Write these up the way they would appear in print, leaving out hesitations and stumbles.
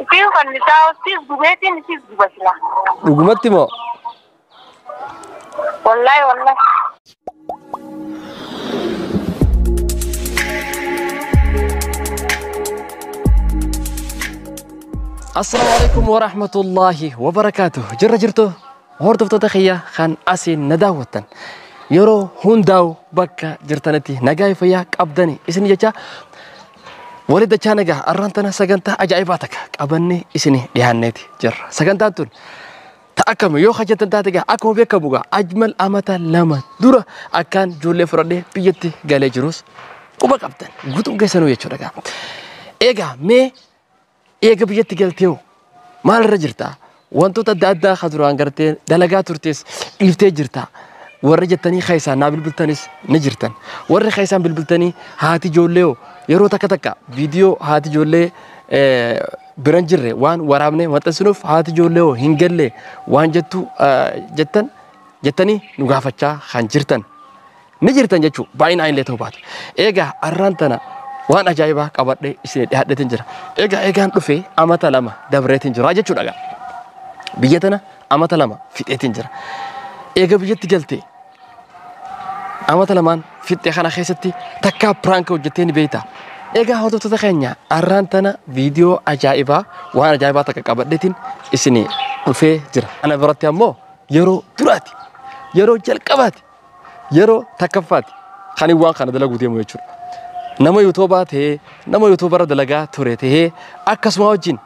Siin fannisaa siis gubeetiin siis gubatila. Dhugumatti moo? Wallaahi wallaahi. Assalaamu alaikum warahmatullaahi wabarakaatuh. Jirra jirtu hordoftoota kiyya kan asiin na daawwattan. Yeroo hundaa'u bakka jirtanitti nagaa fayyaa qabdani isin jecha walitti dachaa nagaa arraan tana sagantaa ajaa'ibaa takka qabannee isin dhiyaanneeti jirra. Sagantaan tun akkam yoo hojjetan taate gaa akkuma beekamu gaa Ajmal amata 2 dura akkaan ijoollee fudhadhee biyyatti galee jirus quba qabdan guutuun keessanuu jechuudha gaa. Egaa mee eega biyyatti galtee maalirra jirta? Wantoota adda addaa kan duraan gartee dalagaa turtes dhiiftee jirta. Warri jettanii keessaan naa bilbiltanis ni jirtan. Warri keessaan bilbiltanii haati ijoollee yeroo takka takka viidiyoo haati ijoollee biran jirre waan waraabnee maxxansinuuf haati ijoollee hin galle waan jettu jettan jettanii nu gaafachaa kan jirtan ni jirtan jechuu baay'inaan illee ta'uu baatu. Egaa arraan tana waan ajaa'ibaa qabadhee isin dhiyaadheetiin jira. Egaa egaan dhufee amata 2 dabreetiin jira jechuudha. Biyya tana amata 2 fixeetiin jira. Eega biyyatti galtee amata 2 fixee kana keessatti takkaa piraanka hojjettee ni beektaa. Egaa hordoftoota keenya arraan tana viidiyoo ajaa'ibaa waan ajaa'ibaa takka qabadheetiin isin dhufee jira. Ana biratti ammoo yeroo duraati, yeroo jalqabaati, yeroo takkaffaati kan waan kana dalaguu deemu jechuudha. Nama yuutuubaa ta'ee, nama yuutuubarra dalagaa ture ta'ee akkasuma wajjin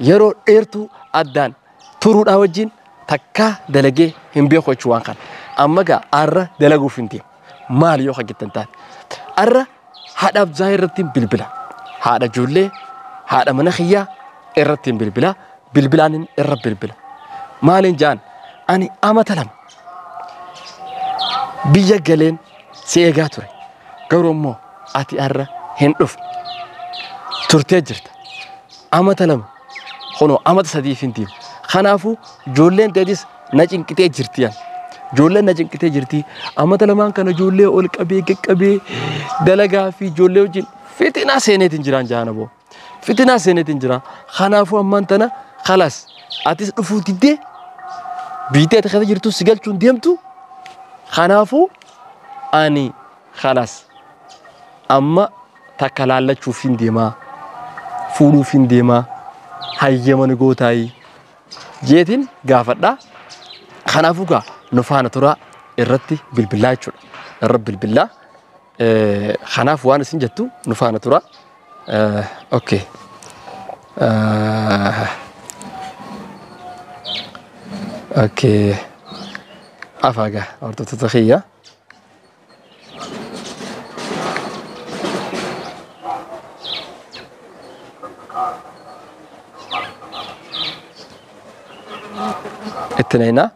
yeroo dheertuu addaan turuudhaa wajjin takkaa dalagee hin beeku jechuu waan kana. Amma gaa arra dalaguuf hin deemu. Maal yoo hojjettan taate? Arra haadha Abzaa irratti bilbila. Haadha ijoollee, haadha mana kiyyaa irratti bilbila. Bilbilaan irra bilbila. Maaliin jaan? Ani amata 2 biyya galeen si eegaa ture. Garuu immoo ati arra hin dhufne. Turtee jirta. Amata 2 kunoo amata 3 hin deemu. Kanaafuu ijoolleen teetis na cinqitee jirti yan. Ijoolleen na cinqitee jirti. Amata 2 kana ijoollee ol qabee qaqqabee dalagaa fi ijoollee wajjin fitinaa seeneetiin jiraan jaana boo. Fitinaa seeneetiin jira. Kanaafuu ammaan tana khalaas atis dhufuu diddee biitee ati keessa jirtu si galchuun deemtu. Kanaafuu ani khalaas amma takka laallachuuf hin deemaa, fuudhuuf hin deemaa, hayyama ni gootaayi jeetiin gaafadhaa. Kanaafuu gaa nu faana turaa irratti bilbilaa jechuudha. Irra bilbilaa. Kanaaf waan isin jettu nu faana turaa. Okay. Okay. Afaa gaa hordoftoota kiyya. Itti naynaa.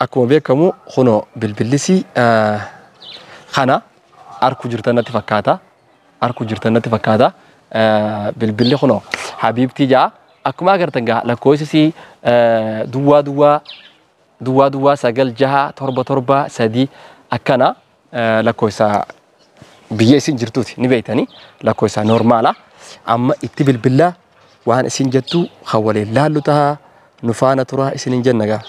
Akkuma beekamu kunoo bilbillisii kana harku jirtan natti fakkaata. Harku jirtan natti fakkaata. Bilbilli kunoo Habiibtii ja'a. Akkuma agartan gaa lakkoofsisii duwwaa duwwaa duwwaa duwwaa 9 6 7 7 3 akkana lakkoofsa biyya isin jirtuuti ni beektanii lakkoofsa noormaala. Amma itti bilbillaa waan isin jettu kan waliin laallu ta'a nu faana turaa isin hin jenna gaa.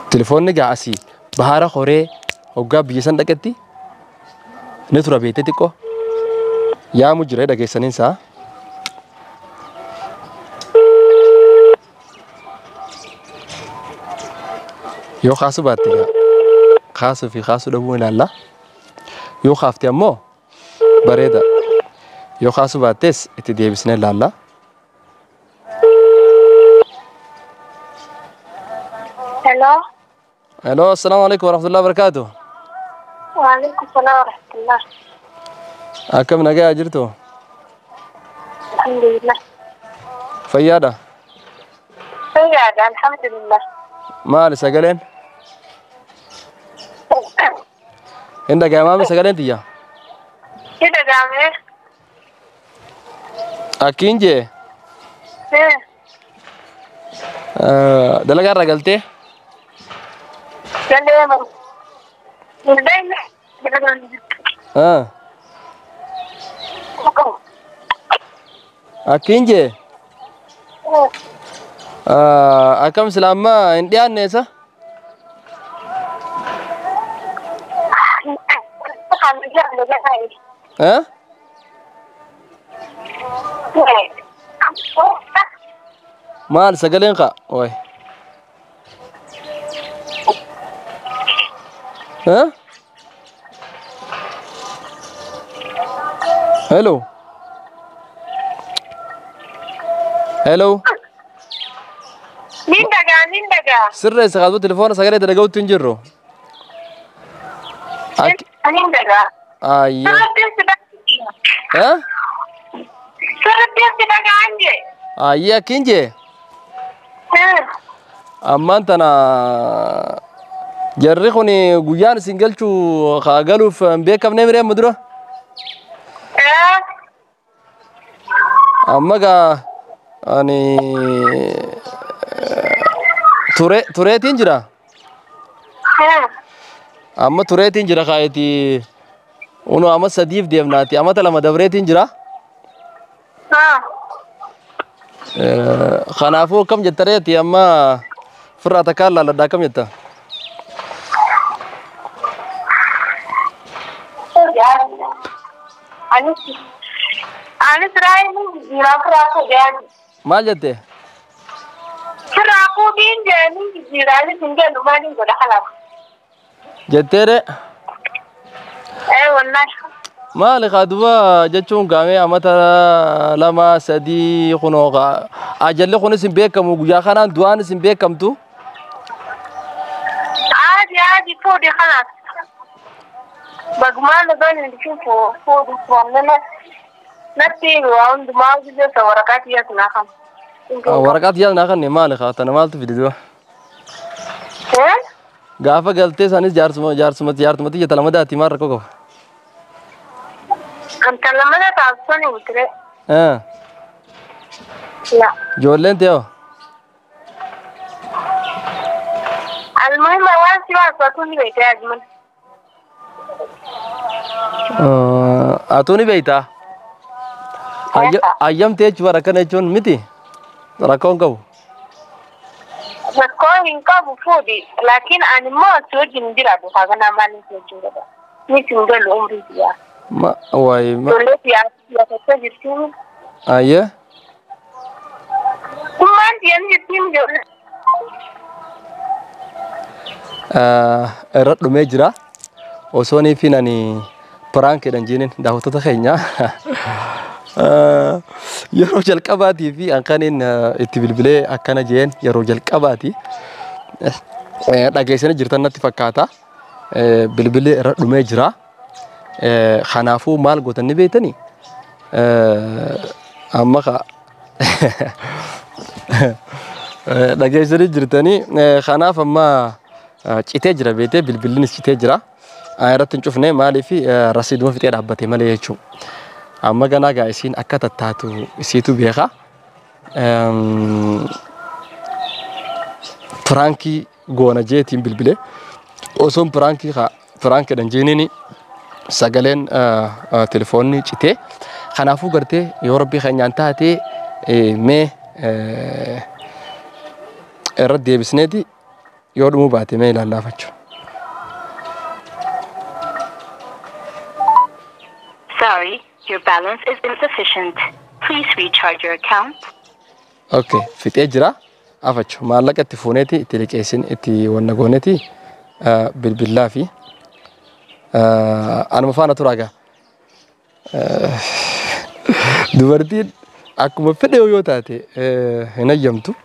Telefoonni gaa asii bahara horee hoggaa biyya san dhaqetti ni tura beektee xiqqoo yaamu jira dhageessaniin isaa. Yoo kaasuu baatte gaa kaasuu fi kaasuu dhabuu ilaalla. Yoo kaafte ammoo bareeda. Yoo kaasuu baattes itti deebisnee ilaalla. Hello. Hello, assalamu alaikum warahmatullahi wabarakatuh. Wa alaikum salaam warahmatullah. Akkam nagaa jirtu? Alhamdulillah. Fayyaadha? Fayyaadha, alhamdulillah. Maali sagaleen? Hin dhaga'amaami sagaleen tiyya? Hin dhaga'ame. Akkiin jee? Dalagaa irraa galtee? Galee maru. Hundeen Akkiin jee? Akkam sila amma hin dhiyaanne isa? Maal sagaleen kaa? Waay. Hello. Hello. Nin dhagaa, nin dhagaa. Sirreessa kaasuu telefoona sagalee dalagautti hin jirru. Nin dhagaa. Ayyee. Sirriitti si dhagaa. Sirriitti si dhagaa jee. Ayyee akkiin jee? Ammaan tana jarri kun guyyaan isin galchuu haa galuuf hin beekamne miree amma dura? Amma gaa ani tureetiin jira. Amma tureetiin jira kaayeti unu amma sadiif deemnaati amata lama dabreetiin jira. Kanaafuu akkam jetta reeti amma firraa takkaan laalladha akkam jetta? Anis raayii jijjiiraa firaa fuudhee. Maal jette? Firaa fuudhiin jedhanii jijjiiraanis hin galu maaliin godha kanaaf. Jetteere? Ee wallaahi. Maali kaa duba jechuun gaamee amata 2 3 kunoo kaa ajalli kunis hin beekamu guyyaa kanaan du'aanis hin beekamtu. Aadi aadi fuudhi kanaaf. Bagumaan loon hin fuudhi fuudhi natti waa hundumaa hojjetu waraqaa kiyyaas naa kan. Waraqaa kiyyaas naa kanne maali kaa tana maaltu fide duba? Gaafa galtee sanis jaarsuma jaarsuma jaartumatti jetta lama daati maal rakkoo qaba? Anta lamada taasisuun hin ture. Ijoolleen ta'e hoo? Almuhimma waan si waasatu ni beektaa ajmal. Atuu ni beektaa? Ayyamtee jechuun akkana jechuun miti rakkoo hin qabu. Rakkoo hin qabu fuudhi laakiin ani immoo si wajjin hin jiraatu haa kanaa maaliin si wajjin godha. Ni si hin galu umrii biyyaa. Ma waay ma. Ijoollee siyaasachaa jirtiin. Ayyee. Kummaan diyan jirtiin ijoollee. Irra dhumee jira. Osoo niifiin ani piraankiidhaan jiiniin daawwattoota keenya. Yeroo jalqabaatii fi hanqaniin itti bilbilee akkana jeen yeroo jalqabaati. Dhageessanii jirtan natti fakkaata. Bilbilee irra dhumee jira. Kanaafuu maal gootan ni beektanii? Amma kaa dhageessanii jirtanii kanaaf amma citee jira beektee bilbillinis citee jira. Irratti hin cufne maaliif rasiiduma fixee dhaabbate malee jechuudha. Amma ganaa gaa isiin akka tattaatu isiitu beeka. Piraankii goona jeetiin bilbilee osoon piraankii piraankiidhaan jiiniin sagaleen telefoonni citee kanaafuu gartee yoo rabbii keenyaan taate mee irra deebisneeti yoo dhumuu baate mee ilaallaafachuu. Sorry, your balance is insufficient. Please recharge your account. Okay, fixee jira. Afachu maallaqa itti fuuneeti itti liqeessin itti wanna gooneeti bilbilaa fi anuma faana turaa gaa. Dubartiin akkuma fedhe yoo taate hin ayyamtu.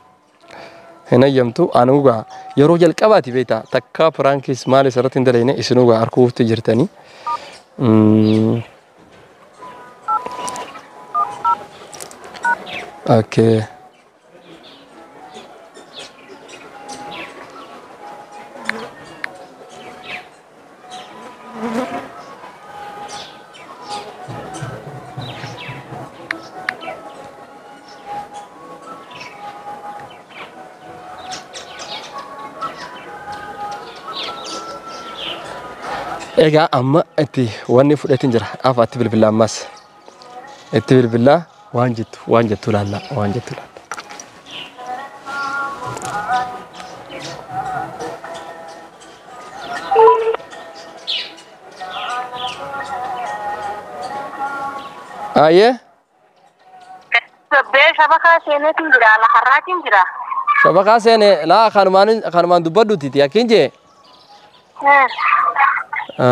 Hin ayyamtu anugaa yeroo jalqabaati beektaa takkaa piraankiis maal isarratti hin dalagne isinugaa arguutti jirtanii. Okay. Egaa amma itti wanni fudhatin jira. Afaatti bilbilaa ammas. Itti bilbilaa waan jettu waan jettu laalla waan jettu laalla. Ayyee. Sabbee shabakaa seeneetiin jira lafarraatiin jira. Shabakaa seene laa kanumaan kanumaan dubbadhuuti akkin jee.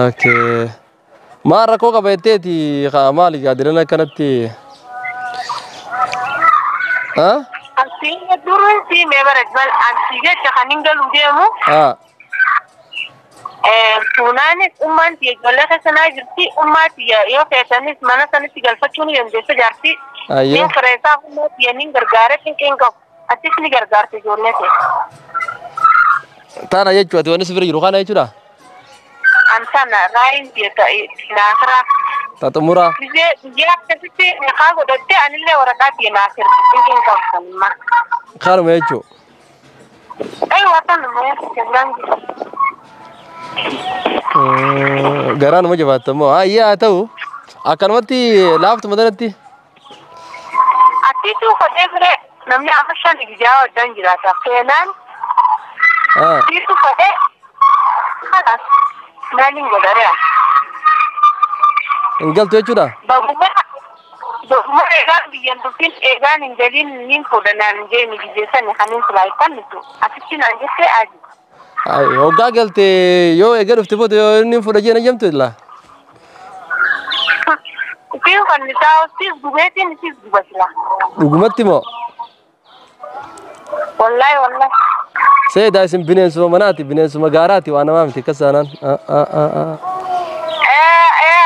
Okay. Maal rakkoo qaba jetteeti maali gaadilan akkanatti? Asiin duruun siimee bara asii jecha kan hin galuu deemu. Fuunaanis ummaan tiyya ijoollee keessa naa jirti. Ummaa tiyya yoo feetanis mana sanitti galfachuu ni dandeessa jaarti. Niin fireessaa ummaa tiyya niin gargaara cinqeen qabu. Atis ni gargaarti ijoollee ta'e. Taana jechuudha ati wanni si bira jiru kana jechuudha. Antana raayin tiyya ta'e naafiraa. Ta xumuraa. Biyya akkasitti niqaa godhattee anillee waraqaa tiyya naafirti cinqeen qabu sanimmaa. Kanuma jechuudha. Aywa kanuma jechuudha. Garaa nama jabaatta immoo ayyaa haa ta'u akkanumatti laaftuma tanatti. Atiitu fadhee bire namni amma shan gijaa wajjin jiraata. Seenaan atiitu fadhee kanas maaliin godhareera. Hin galtu jechuudha. Baguma eegaan biyyan dubbiin eegaan hin galiin niin fuudha naan jeeni gijeessani kan hin filaayifannitu asitti naan jettee aji. Hoggaa galte yoo eega dhufte booda yoo inni fuudha jee na jamtu illa. Isiin fannisaa siis gubeetiin siis gubatila. Dhugumatti moo? Wallahi wallahi. Seedaa isin bineensuma manaati bineensuma gaaraati waan namaa miti akkas taanaan.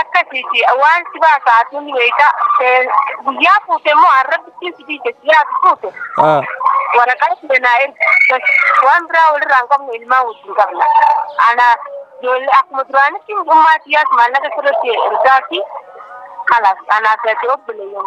Akkasiiti waan si baasaatiin beeka guyyaa fuute immoo arrabbitti si dhiise siyaatu fuute. Waraqaa seenaa erga waan biraa walirraa hin qabnu ilmaan wajjin qabna. Ana ijoollee akkuma duraanitti ummaa siyyaas maallaqa sirriitti ergaa fi kalaas anaa fe'atee obboleeyyan.